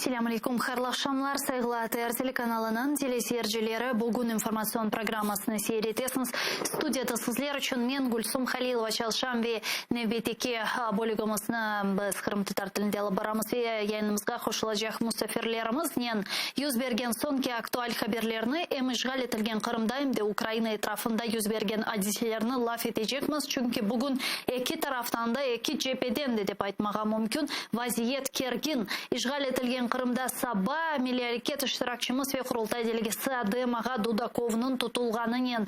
Selâm aleyküm, hayırlı aqşamlar, sayğılı ATR telekanalınıñ teleseyircileri. Bugün informatsion programmasını seyir etesiñiz. Studiyada sizler içün men, Gülsum Halilova, çalışam ve nevbetteki bölügimizni biz qırımtatar tilinde alıp baramız ve yayınımızğa qoşulacaq musafirlerimiznen yüz bergen soñki aktual haberlerni, em işğal etilgen Qırımda, em de Ukraina etrafında yüz bergen adiselerni laf etecekmiz, çünki bugün eki taraftan da, eki cepeden de dep aytmağa mümkün, vaziyet kergin. İşğal etilgen Qırımda saba Milliy areket iştirakçimiz ve Qurultay delegesi Adem ağa Dudakovnıñ tutulğanınen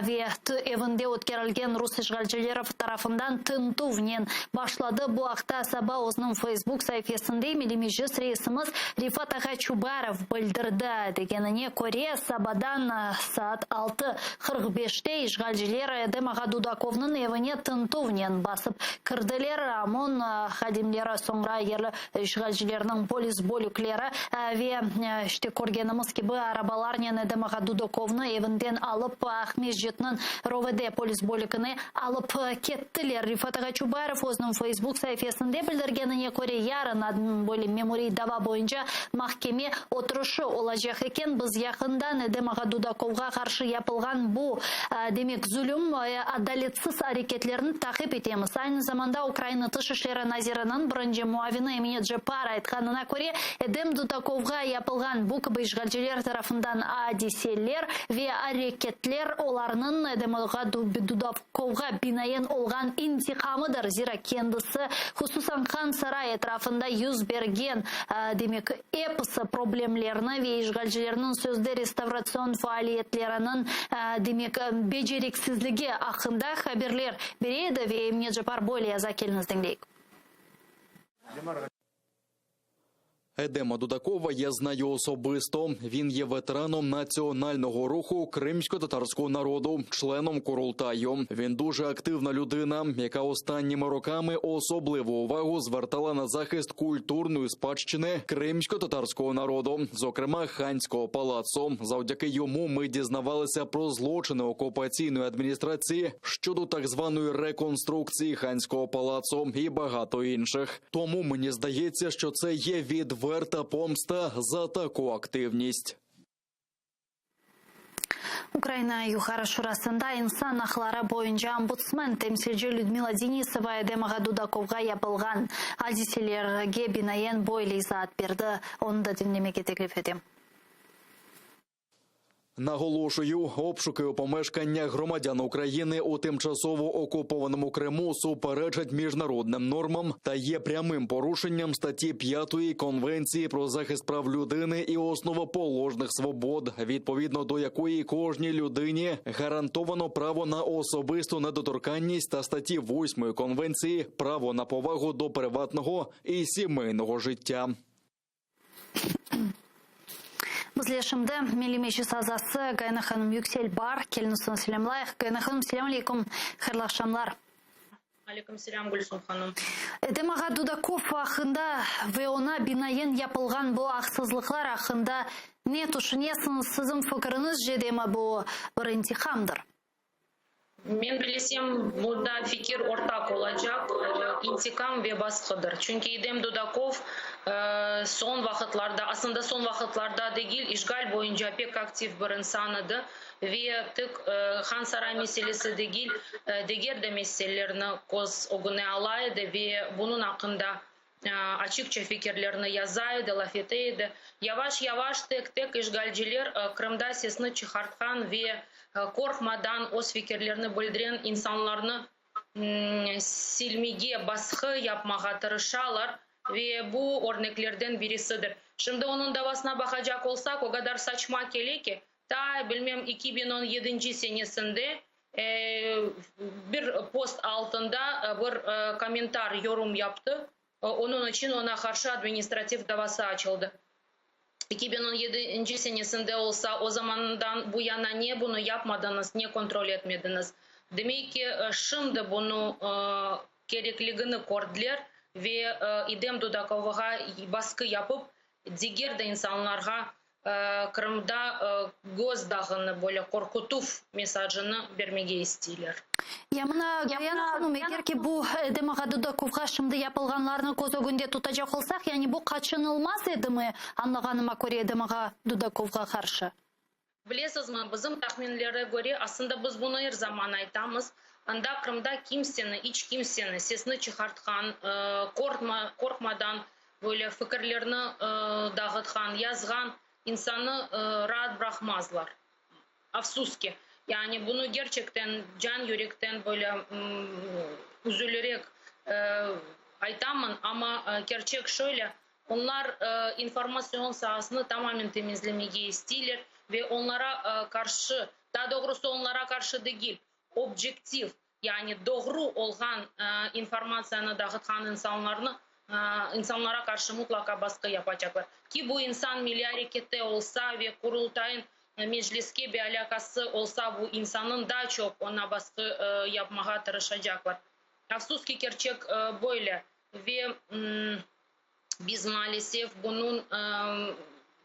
ve evinde ötkerilgen rus işğalcileri tarafından tintüvnen başladı. Bu aqta saba özüniñ Feysbuk saifesinde Milliy Meclis reisimiz Refat ağa Çubarov bildirdi. Degenine köre, sabadan saat 6:45te işğalciler Edem ağa Dudakovnıñ evine tintüvnen basıp kirdiler. OMON hadimleri, soñra yerli işğalcilerniñ polis bölükleri ve, işte, körgenimiz kibi, arabalarnen Edem ağa Dudakovnı evinden alıp, Aqmescitniñ ROVD polis bölükine alıp kettiler. Refat ağa Çubarov özüniñ Feysbuk saifesinde bildirgenine köre, yarın böyle memuriy dava boyunca mahkeme oturışı olacaq eken. Biz yaqından Edem ağa Dudakovğa qarşı yapılğan bu, demek, zulüm, adaletsiz areketlerni taqip etemiz. Aynı zamanda Ukraina Tış işleri naziriniñ birinci muavini Emine Ceppar aytqanına köre, Edem Dudakovğa yapılğan bu kibi işğalciler tarafından adiseler ve areketler olarnıñ Edem ağa Dudakovğa binaen olğan intiqamıdır, zira kendisi, hususan Han Saray etrafında yüz bergen, demek, episi problemlerni ve işğalcilerniñ sözde restavratsion faaliyetleriniñ, demek, beceriksizligi aqqında haberler bere edi ve Emine Ceppar böyle yaza, keliñiz diñleyik. Едема Дудакова я знаю особисто. Він є ветераном національного руху кримсько-татарського народу, членом Курултаю. Він дуже активна людина, яка останніми роками особливу увагу звертала на захист культурної спадщини кримсько-татарського народу, зокрема ханського палацу. Завдяки йому ми дізнавалися про злочини окупаційної адміністрації щодо так званої реконструкції ханського палацу і багато інших. Тому мені здається, що це є відверта помста за таку активність. Ukraina Yuqarı Şurasında insan aqları boyunca ombudsmen temsilci Lüdmila Denisova Edem ağa Dudakovğa yapılğan adiselerge binaen böyle izaat berdi. Onı da diñlemege teklif etem. Наголошую, обшуки у помешканнях громадян України у тимчасово окупованому Криму суперечать міжнародним нормам та є прямим порушенням статті 5 Конвенції про захист прав людини і основоположних свобод, відповідно до якої кожній людині гарантовано право на особисту недоторканність та статті 8 Конвенції право на повагу до приватного і сімейного життя. Bizle şimdi Milliy Meclis azası Gayana hanım Yüksel bar. Keliñiz, selâmlayıq. Gayana hanım, selâm aleyküm, hayırlı aqşamlar. Aleyküm selâm, Gülsum hanım. Edem ağa Dudakov aqqında ve oña binaen yapılğan bu aqsızlıqlar aqqında ne tüşünesiñiz? Siziñ fikiriñizce demi bu bir intiqamdır? Men bilesem, bunda fikir ortaq olacaq, intiqam ve basqıdır. Çünki Edem Dudakov soñ vaqıtlarda, aslında soñ vaqıtlarda degil, işğal boyunca pek aktiv bir insan edi ve tek Han Saray meselesi degil, diger de meselelerni köz ögüne ala edi ve bunıñ aqqında açıqça fikirlerini yaza edi, laf ete edi. Yavaş-yavaş, tek-tek işğalciler Qırımda sesini çıqartqan ve qorqmadan öz fikirlerini bildiren insanlarnı silmege, basqı yapmağa tırışalar ve bu örneklerden birisidir. Şimdi onıñ davasına baqacaq olsaq, o qadar saçma kele ki, ta, bilmem, 2017 senesinde bir post altında bir kommentar, yorum yaptı. Onıñ içün oña qarşı administrativ davası açıldı. 2017 senesinde olsa, o zamandan bu yana ne bunı yapmadıñız, ne kontrol etmediñiz? Demek ki, şimdi bunı kerekligini kördiler ve Edem Dudakovğa basqı yapıp, diger de insanlarğa. Qırımda gözdağını, böyle qorqutuv mesajını bermege isteyler. Ya mına, Gayana hanım, eger ki bu Edem ağa Dudakovğa şimdi yapılğanlarnı köz ögünde tutacaq olsaq, yani bu qaçınılmaz edimi, añlağanıma köre, Edem ağa Dudakovğa qarşı? Bilesizmi, bizim tahminlere köre, aslında biz bunı er zaman aytamız, anda Qırımda kimseni, iç kimseni sesini çıqartqan, qorqmadan böyle fikirlerni dağıtqan, yazğan insannı raat bıraqmazlar. Afsus ki, yani bunı gerçekten can yürekten böyle üzülerek aytamın, amma kerçek şöyle, Onlar informatsion saasını tamamen temizlemege isteyler ve onlara qarşı, daa doğrusı onlara qarşı degil, objektiv, yani doğru olğan informatsiyanı dağıtqan insanlarnı, insanlara qarşı mutlaqa basqı yapacaqlar. Ki bu insan milliy arekette olsa ve Qurultayın Mecliske bir alâqası olsa, bu insannıñ daa çoq oña basqı yapmağa tırışacaqlar. Afsus ki, kerçek böyle. Ve biz, maalesef, bunıñ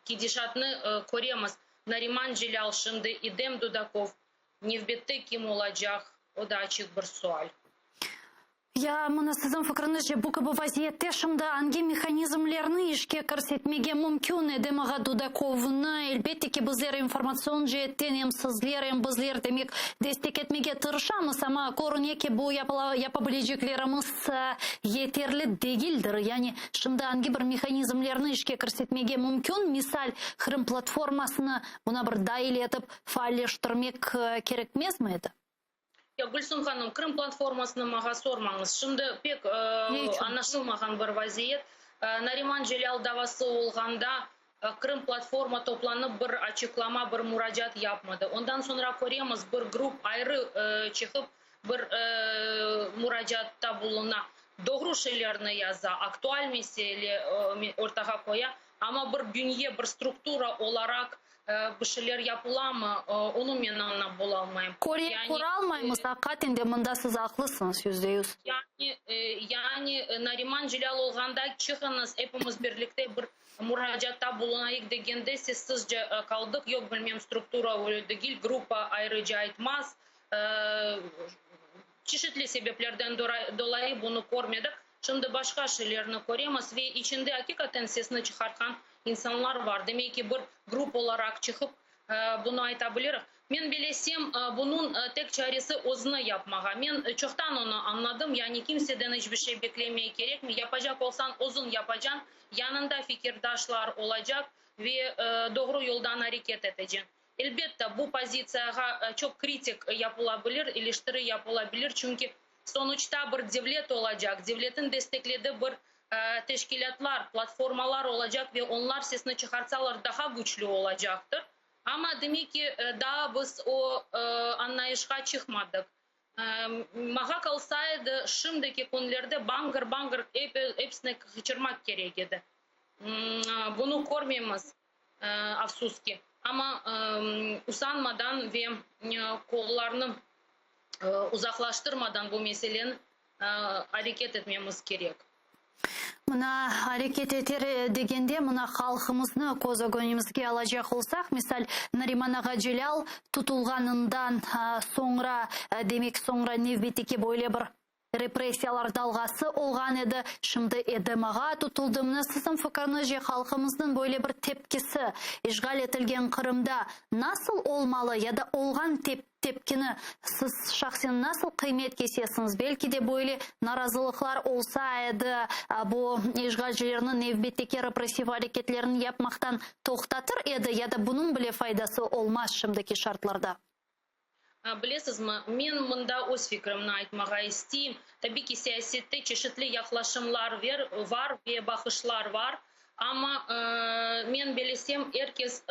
ketişatını köremiz. Nariman Celâl, şimdi Edem Dudakov, nevbette kim olacaq, o da açıq bir sual. Ya mına siziñ fikriñizce, bu kibi vaziyette şimdi angi mehanizmlerni işke kirsetmege mümkün? Edem ağa Dudakovnı, elbette ki, bizler informatsion ceetten em sizler, em bizler, demek, destek etmege tırışamız, amma körüne ki, bu yapa bileceklerimiz yeterli degildir. Yani, şimdi angi bir mehanizmlerni işke kirsetmege mümkün? Misal, Qırım platformasını buna bir dail etip faalleştirmek kerekmezmi edi? Ya, Gülsüm hanım, Qırım platformasını maña sormañız. Şimdi pek añlaşılmağan bir vaziyet. Nariman Celâl davası olğanda Qırım platforma toplanıp bir açıqlama, bir muracaat yapmadı. Ondan soñra köremiz, bir grup ayrı çıqıp bir muracaatta buluna, doğru şeylerni yaza, aktual mesele ortağa qoya, amma bir bünye, bir struktura olaraq bir şeyler yapılamı, onı men añlap bolalmayım. Köre, köralmaymız, aqiqaten de mında siz aqlısıñız %100. Yani, yani Nariman Celâl olğanda çıqıñız, epimiz birlikte bir muracaatta bulunayıq degende sessizce qaldıq, yoq bilmem struktura öyle degil, gruppa ayrıca aytmaz, Çeşitli sebeplerden dolayı bunı körmedik. Şimdi başqa şeylerni köremiz ve içinde aqiqaten sesini çıqartqan insanlar bar. Demek ki, bir grup olaraq çıqıp bunı ayta bilirik. Men bilesem, bunıñ tek çaresi özüni yapmağa. Men çoqtan onı añladım, yani kimseden iç bir şey beklemeye kerekmey. Yapacaq olsañ, özüñ yapacañ, yanında fikirdaşlar olacaq ve doğru yoldan areket eteceñ. Elbette, bu pozitsiyağa çoq kritik yapıla bilir, eleştiri yapıla bilir, çünki sonuçta bir devlet olacaq, devletin desteklediği bir teşkilâtlar, platformalar olacaq ve onlar sesini çıqartsalar daha güçlü olacaqtır. Amma demek ki, daa biz o añlayışqa çıqmadıq. Maña qalsaydı, şimdiki künlerde bangır-bangır episini qıçırmaq kerek edi. Bunı körmeymiz. Afsus ki. Amma usanmadan ve qollarnı uzaqlaştırmadan bu meseleni areket etmemiz kerek. Mına, areket eter degende, mına halqımıznı köz ögünimizge alacaq olsaq, misal, Nariman ağa Celâl tutulğanından soñra, demek, soñra nevbetteki böyle bir Repressiyalar dalğası olğan edi, şimdi Edem ağa tutuldı. Mına siziñ fikriñizce, halqımıznıñ böyle bir tepkisi işğal etilgen Qırımda nasıl olmalı ya da olğan tepkini siz şahsen nasıl qıymet kesesiñiz? Belki de böyle narazılıqlar olsa edi, bu işğalcilerniñ nevbetteki repressiv areketlerini yapmaqtan toqtatır edi ya da bunıñ bile faydası olmaz şimdiki şartlarda? Bilesizmi, men mında öz fikrimni aytmağa isteyim. Tabiy ki, siyasette çeşitli yaqlaşımlar var ve baqışlar var, amma men belesem, er kes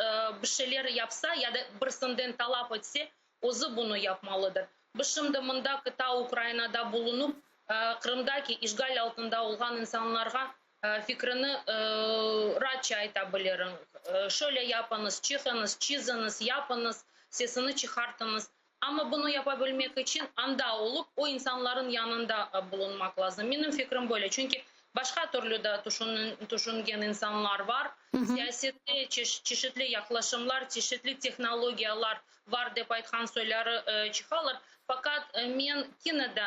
bir şeyler yapsa ya da birisinden talap etse, özü bunı yapmalıdır. Biz şimdi mında qıta Ukrainada bulunıp, Qırımdaki işğal altında olğan insanlarğa Fikrini raatça ayta bilirim. Şöyle yapıñız, çıqıñız, çiziñiz, yapıñız, sesini çıqartıñız. Amma bunı yapa bilmek içün anda olıp, o insanların yanında bulunmaq lazım. Menim fikrim böyle. Çünki Başqa türlü de tüşüngen insanlar var. Siyasette çeşitli yaqlaşımlar, çeşitli tehnologiyalar var dep aytqan soyları çıqalar. Faqat men kene de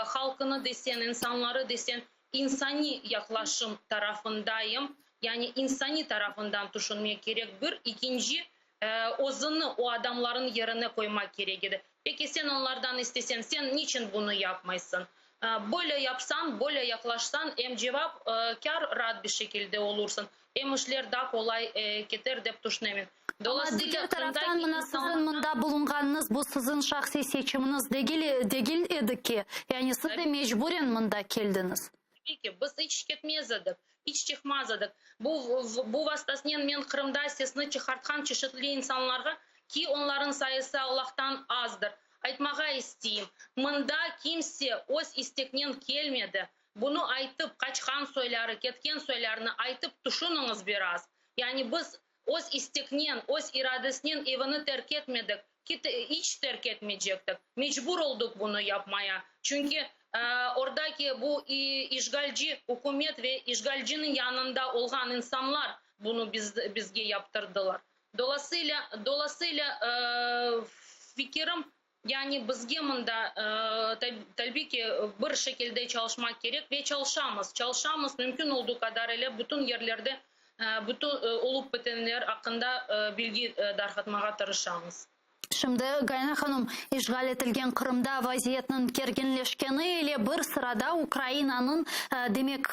halqını desen, insanları desen, insaniy yaqlaşım tarafındayım. Yani insaniy tarafından tüşünmek kerek, bir. İkinci, özüni o adamların yerine qoymaq kerek edi. Peki sen onlardan istesen, sen niçin bunı yapmaysıñ? Böyle yapsañ, böyle yaqlaşsañ, em cevap kâr raat bir şekilde olursıñ, em işler daa qolay keter dep tüşünemen. Amma diger taraftan, mına siziñ mında bulunğanıñız, bu siziñ şahsiy seçimiñiz degil, degil edi ki? Yani siz de mecburen mında keldiñiz. Tabiy ki, biz iç ketmez edik, iç çıqmaz edik. Bu, bu vastasınen men Qırımda sesini çıqartqan çeşitli insanlarğa, ki onlarıñ sayısı Allahtan azdır, aytmağa isteyim, mında kimse öz isteknen kelmedi. Bunı aytıp, qaçqan soyları, ketken soylarını aytıp tüşüniñiz biraz. Yani biz öz isteknen, öz iradesinen evini terk etmedik, ki iç terk etmeycektik. Mecbur oldıq bunı yapmaya. Çünki ordaki bu işğalci ükümet ve işğalciniñ yanında olğan insanlar bunı bizge yaptırdılar. Dolasıyla, dolasıyla fikirim, yani bizge mında tabiy ki bir şekilde çalışmaq kerek ve çalışamız, çalışamız mümkün olduğu qadar ile bütün yerlerde bütün olıp bitenler aqqında bilgi darqatmağa tırışamız. Şimdi, Gayana hanım, işğal etilgen Qırımda vaziyetniñ kerginleşkeni ile bir sırada Ukrainanıñ, demek,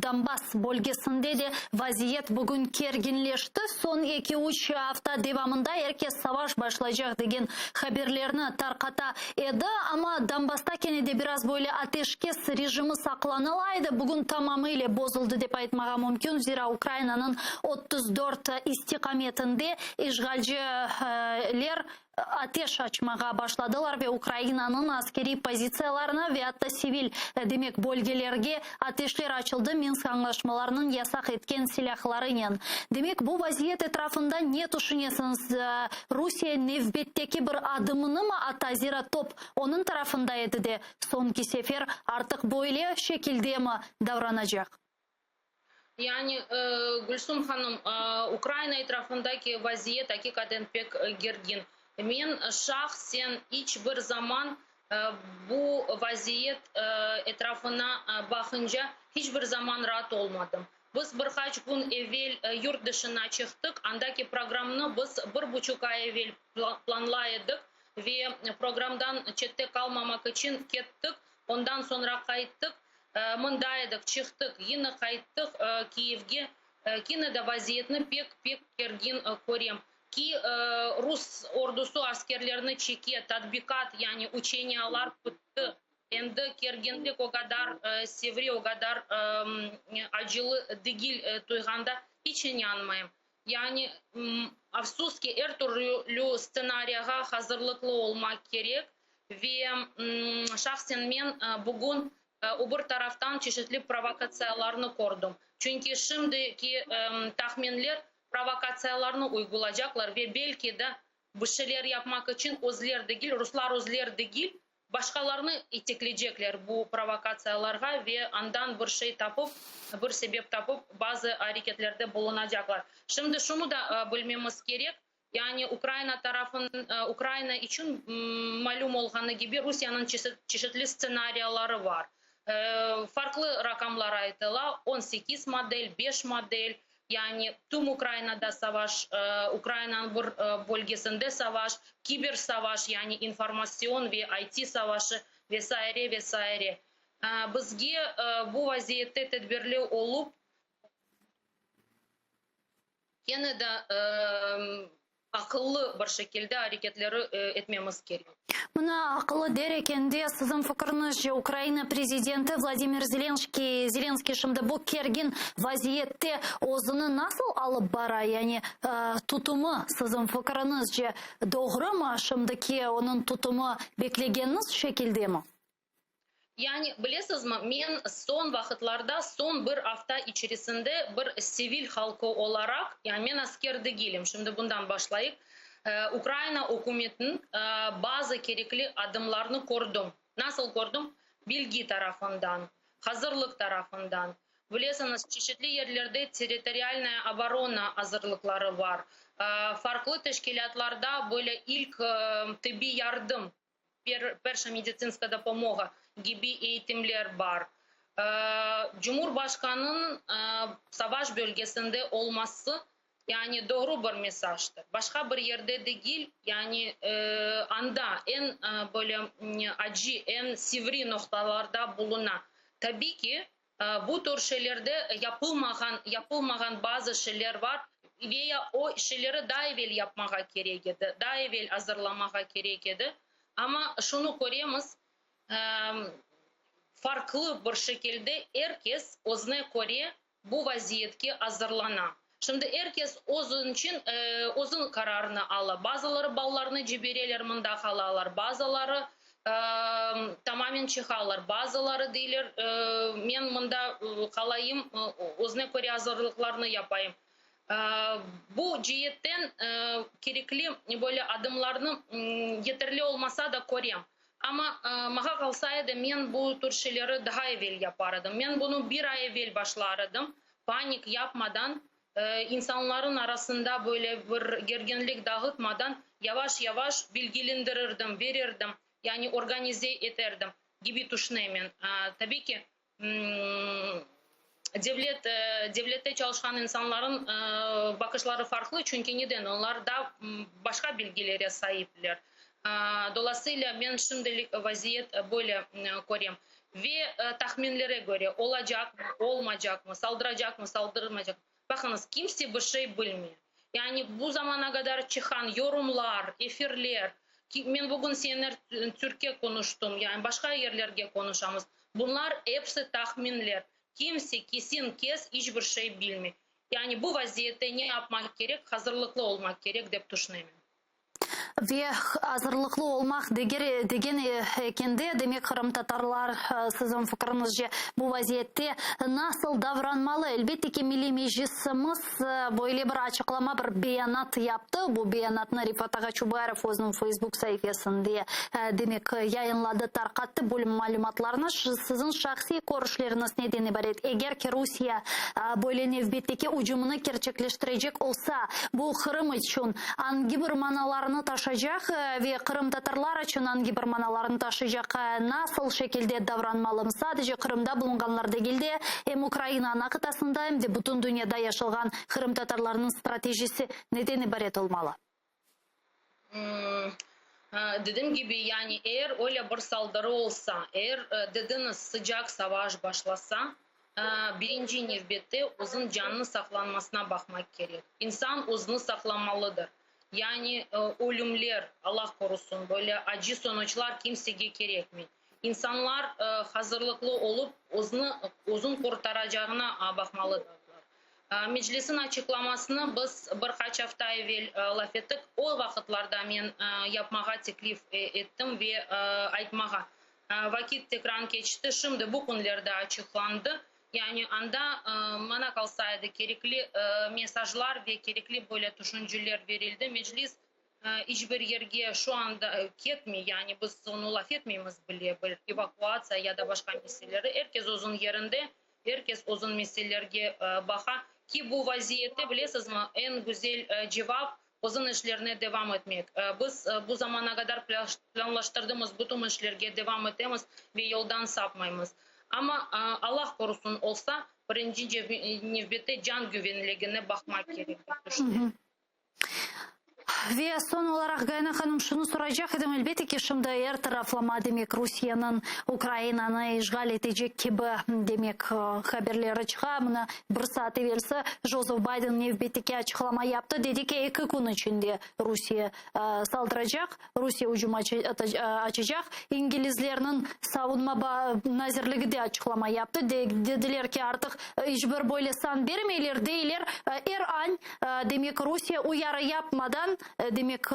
Donbass bölgesinde de vaziyet bugün kerginleşti. Soñ eki-üç afta devamında er kes savaş başlaycaq degen haberlerni tarqata edi. Amma Donbassta kene de biraz böyle ateşkes rejimi saqlanıla edi. Bugün tamamıyle bozuldı dep aytmağa mümkün, zira Ukrainanıñ 34 istiqametinde işğalciler ateş açmağa başladılar ve Ukrainanıñ askeriy pozitsiyalarına ve atta sivil, demek, bölgelerge ateşler açıldı Minsk añlaşmalarınıñ yasaq etken silâhlarınen. Demek, bu vaziyet etrafında ne tüşünesiñiz? Rusiye nevbetteki bir adımınımı ata, zira top onıñ tarafında edi de, soñki sefer artıq böyle şekildemi davranacaq? Yani, Gülsum hanım, Ukraina etrafındaki vaziyet aqiqaten pek gergin. Men şahsen iç bir zaman bu vaziyet etrafına baqınca hiç bir zaman raat olmadım. Biz bir qaç kün evel yurt dışına çıqtıq, andaki programnı biz bir buçuq ay evel planlay edik ve programdan çette qalmamaq içün kettik, ondan soñra qayttıq. Mında edik, çıqtıq, yine qayttıq Kiyevge, kene de vaziyetni pek, pek kergin körem. Ki rus ordusı askerlerini çeke, tadbiqat, yani uçeniyalar bitti. Endi kerginlik o qadar sivri, o qadar acılı degil tuyğanda iç inanmayım. Yani, afsus ki, er türlü stsenariyağa hazırlıqlı olmaq kerek ve şahsen men bugün o bir taraftan çeşitli provokatsiyalarnı kördim. Çünki şimdiki tahminler provokatsiyalarnı uygulacaqlar ve belki de bir şeyler yapmaq içün özler degil, ruslar özler degil, Başqalarnı itekleycekler bu provokatsiyalarğa ve andan bir şey tapıp, bir sebep tapıp, bazı areketlerde bulunacaqlar. Şimdi şunı da bilmemiz kerek, yani Ukraina tarafın, Ukraina içün malüm olğanı kibi, Rusiyeniñ çeşitli stsenariyaları bar. Farqlı raqamlar aytıla, 18 model, beş model, Yani tüm Ukrainada savaş, Ukrainanıñ bir bölgesinde savaş, kiber savaş, yani informatsion ve IT savaşı ve saire, ve saire. Bizge bu vaziyette tedbirli olıp, kene de aqıllı bir şekilde areketleri etmemiz kerek. Mına, aqıllı der ekende, siziñ fikriñizce, Ukraina prezidenti Vladimir Zelenskiy, Zelenskiy şimdi bu kergin vaziyette özüni nasıl alıp bara? Yani, tutumı, siziñ fikriñizce, doğrumı, şimdiki onıñ tutumı beklegeniñiz şekildemi? Yani, bilesizmi, men soñ vaqıtlarda, soñ bir afta içerisinde bir sivil halqı olaraq, yani men asker degilim, şimdi bundan başlayıq, Ukraina ükümetiniñ bazı kerekli adımlarını kördim. Nasıl kördim? Bilgi tarafından. Hazırlıq tarafından. Bilesiñiz, çeşitli yerlerde territorialnaya oborona azırlıqları bar. Farqlı teşkilâtlarda böyle ilk tıbbiy yardım, perşa meditsinska dopomoga, kibi eğitimler bar. Cumhurbaşqanıñ savaş bölgesinde olması, yani doğru bir mesajdır. Başqa bir yerde degil, yani anda eñ böyle acı, eñ sivri noqtalarda buluna. Tabiy ki, bu tür şeylerde yapılmağan, yapılmağan bazı şeyler bar ve ya o şeyleri daa evel yapmağa kerek edi, daa evel azırlamağa kerek edi. Amma şunı köremiz, farqlı bir şekilde er kes özüne köre bu vaziyetke azırlana. Şimdi er kes özüniçün özüniñ qararını ala. Bazıları balalarını cibereler, mında qalalar, bazıları tamamen çıqalar, bazıları deyler, men mında qalayım, özüne köre azırlıqlarnı yapayım. Bu ceetten kerekli böyle adımlarnı yeterli olmasa da körem. Amma maña qalsa edi, men bu tür şeyleri daa evel yapar edim. Men bunı bir ay evel başlar edim, panik yapmadan, insanların arasında böyle bir gerginlik dağıtmadan, yavaş-yavaş bilgilendirirdim, verirdim, yani organize eterdim kibi tüşünemen. Tabiy ki, devlet, devlette çalışqan insanların baqışları farqlı, çünki neden? Onlar da başqa bilgilere saipler. Dolayısıyla men şimdilik vaziyet böyle körem. Ve tahminlere köre, olacaqmı, olmaycaqmı, saldıracaqmı, saldırmaycaqmı, baqıñız, kimse bir şey bilmey. Yani bu zamana qadar çıqqan yorumlar, efirler, men bugün CNN Türkke qonuştım, yani başqa yerlerge qonuşamız. Bunlar episi tahminler. Kimse kesin kes iç bir şey bilmey. Yani bu vaziyette ne yapmaq kerek? Hazırlıqlı olmaq kerek, dep tüşünemen. Ve azırlıqlı olmaq degen ekende, demek, qırımtatarlar, siziñ fikriñizce, bu vaziyette nasıl davranmalı? Elbette ki, Milliy Meclisimiz böyle bir açıqlama, bir beyanat yaptı. Bu beyanatnı Refat ağa Çubarov özüniñ Feysbuk saifesinde, demek, yayınladı, tarqattı bu malümatlarnı. Siziñ şahsiy körüşleriñiz neden ibaret? Eger ki, Rusiye böyle nevbetteki ücümini kerçekleştirecek olsa, bu Qırım içün angi bir manalarnı taşacaq ve qırımtatarlar içün angi bir manalarnı taşıycaq, nasıl şekilde davranmalımız? Sadece Qırımda bulunğanlar degil de, em Ukraina ana qıtasında, em de bütün dünyada yaşalğan qırımtatarlarnıñ stratejisi neden ibaret olmalı? Dedim kibi, yani eğer öyle bir saldırı olsa, eğer dediñiz sıcaq savaş başlasa, birinci nevbette özüñ canını saqlanmasına baqmaq kerek. İnsan özüni saqlamalıdır. Yani ölümler, Allah qorusun, böyle acı sonuçlar kimsege kerekmey. İnsanlar hazırlıqlı olıp, özüni, özün qurtaracağına baqmalıdırlar. Meclisniñ açıqlamasını biz bir qaç afta evel laf ettik. O vaqıtlarda men yapmağa teklif ettim ve aytmağa. Vaqıt tekrar keçti, şimdi bu künlerde açıqlandı. Yani anda, maña qalsa edi, kerekli mesajlar ve kerekli böyle tüşünceler berildi. Meclis iç bir yerge şu anda ketmey, yani biz onı laf etmeymiz bile, bir evakuatsiya ya da başqa meseleleri. Er kes özüniñ yerinde, er kes özüniñ meselelerge baqa. Ki bu vaziyette, bilesizmi, eñ güzel cevap, özüñ işlerine devam etmek. Biz bu zamana qadar planlaştırdığımız bütün işlerge devam etemiz ve yoldan sapmaymız. Amma Allah qorusun olsa, birinci nevbette can güvenligine baqmaq kerek, dep tüşünem. Ve soñ olaraq, Gayana hanım, şunı soraycaq edim, elbette ki, şimdi er taraflama, demek, Rusiyeniñ Ukrainanı işğal etecek kibi, demek, haberleri çıqa. Mına, bir saat evelsi Jozef Bayden nevbetteki açıqlama yaptı, dedi ki, eki kün içinde Rusiye saldıracaq, Rusiye ücüm açacaq. İngilizlerniñ savunma nazirligi de açıqlama yaptı, dediler ki, artıq iç bir böyle san bermeyler, deyler, er an, demek, Rusiye uyarı yapmadan, demek,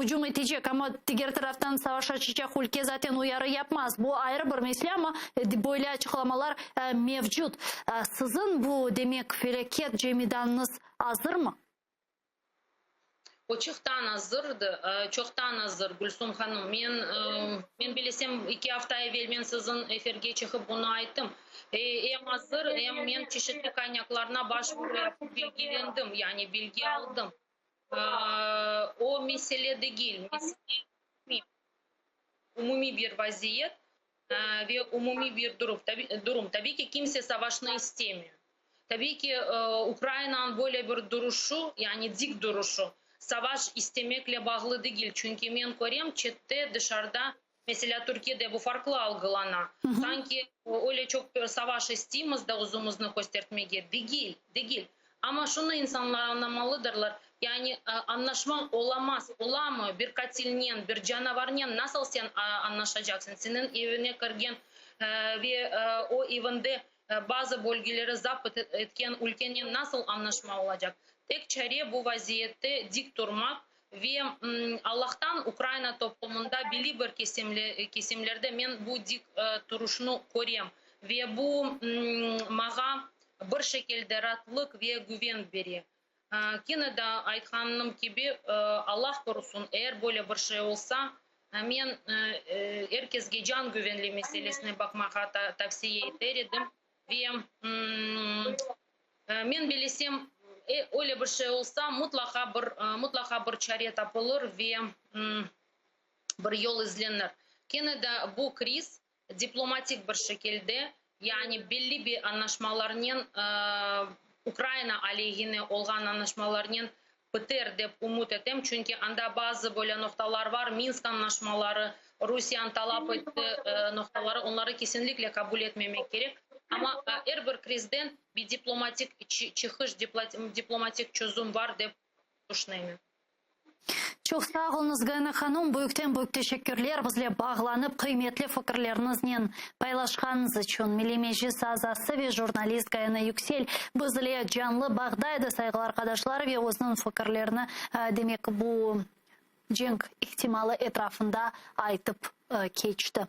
ücüm etecek, amma diger taraftan savaş açacaq ülke zaten uyarı yapmaz, bu ayrı bir mesele, amma böyle açıqlamalar mevcut. Siziñ bu, demek, felâket cemidanıñız azırmı? O çoqtan azırdı, çoqtan azır, Gülsum hanım. Men, men bilesem, 2 afta evel men siziñ efirge çıqıp bunı ayttım. Em azır, em men çeşitli qaynaqlarına başvuru yapıp bilgilendim, yani bilgi aldım. O mesele degil, mesele umumiy bir vaziyet ve umumiy bir durum. Tabi, durum. Tabii ki kimse savaşnı istemiyor. Tabii ki Ukrainanıñ böyle bir duruşu, yani dik duruşu, savaş istemekle bağlı degil. Çünki men körem, çette, dışarıda, mesela Türkiye'de bu farklı algılana. Sanki öyle çoq savaş isteymiz da özümizni köstertmege. Degil, degil. Ama şunı insanlar añlamalıdırlar. Yani añlaşma olamaz, olamı bir qatilnen, bir canavarnen nasıl sen añlaşacaqsıñ? Seniñ evine kirgen ve o evinde bazı bölgeleri zapt etken ülkenen nasıl añlaşma olacaq? Tek çare bu vaziyette dik turmaq ve Allahtan Ukraina toplumında belli bir kesimlerde men bu dik turuşnı körem. Ve bu maña bir şekilde raatlıq ve güven bere. Kene de aytqanım kibi, Allah qorusun, eger böyle bir şey olsa, men er keske can güvenli meselesine baqmağa tavsiye eter edim. Ve men bilesem, öyle bir şey olsa, mutlaqa bir çare tapılır ve bir yol izlenir. Kene de bu kriz diplomatik bir şekilde, yani belli bir añlaşmalarnen, Ukraina aleyhine olğan añlaşmalarnen biter dep ümüt etem, çünki anda bazı böyle noqtalar bar, Minsk añlaşmaları, Rusiyanıñ talap etti noqtaları, onları kesinlikle qabul etmemek kerek. Ama er bir krizden bir diplomatik çıqış, diplomatik çözüm bar dep tüşünem. Çoq sağ oluñız, Gayana hanım, büyükten büyük teşekkürler bizle bağlanıp qıymetli fikirleriñiznen paylaşqanıñız içün. Milliy Meclis azası ve jurnalist Gayana Yüksel bizle canlı bağda edi, sayğılı arqadaşlar, ve özüniñ fikirlerini demek bu cenk ihtimalı etrafında aytıp keçti.